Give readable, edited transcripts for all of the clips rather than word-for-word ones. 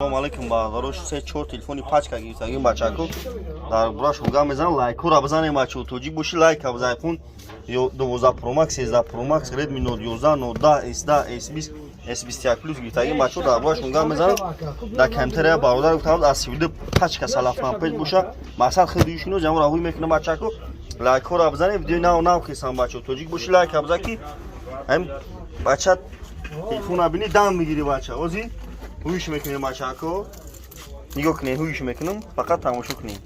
Салом алейкум, бародарош. Се чор телефони пачка гирифтагим, бачако. Дар бураш гап мезанам, лайкора бизанем, бачо. Тоҷик боши, лайка бизан. iPhone 12 Pro Max, 13 Pro Max, Redmi Note 11, Note 10, S10, S20, S21 Plus гирифтагим, бачо. Дар бураш гап мезанам. Дар комментария бародар гуфтам, аз 32 пачка салафан боша. Мақсад хеле юшино ҷамъ раҳуй мекунам, бачако. Лайкора бизанем, видеои нав нав хисам, бачо. Тоҷик боши, лайка бизан, ки ҳам бача телефона бини, дам мегири, бача. Ози ҳуйш мекунем, бачако. Нигоҳ кунед, ҳуйш мекунам, фақат тамошо кунед.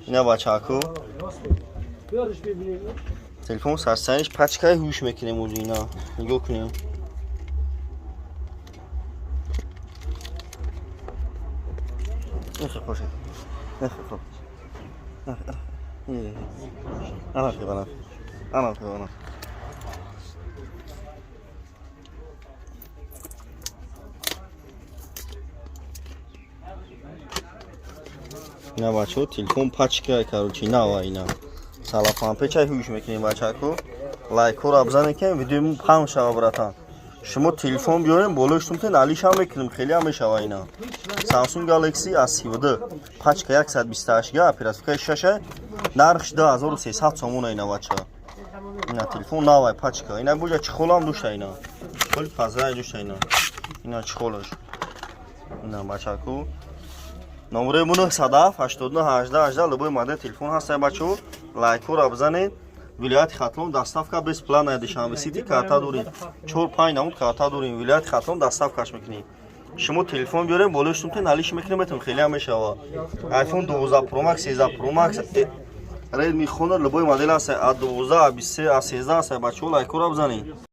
Ина, бачако, телефон сарсаниш пачкаи, ҳуйш мекунем ози. Ина, нигоҳ кунем. Ана, ана, ана. Ина, бачаҳо, телефон пачка, короче, нава, ина. Салафан печай, ҳуш мекунем, бачако. Лайкҳоро бизанед, ки видеои паҳн шава, братан. Шумо телефон биёрем, болои шумтен алишам мекунем, хеле ҳам мешава ина. Samsung Galaxy A32 пачка 128 га, оперативкаи 6, нархш 2300 сомона, ина, бача. Ина, телефон навай, пачка. Ина буҷа чехолам дошта, ина. Чехоли пазрай дошта, ина. Ина чехолаш. Ина, бачако. Номерои мо 907 89 18 18, любой модел телефон ҳаст, бачаҳо. Лайкҳоро бизанед. Вилояти Хатлон доставка бесплатная, Душанбе Сити карта дорем. 4-5 намуд карта дорем. Вилояти Хатлон доставкаш мекунем. Шумо телефон биёрем, болои шумтен алиш мекунем, метон хеле ҳам мешава. iPhone 12 Pro Max, 13 Pro Max, Redmi Honor, любой модел ҳаст, A12, A23, A13 ҳаст, бачаҳо, лайкҳоро бизанед.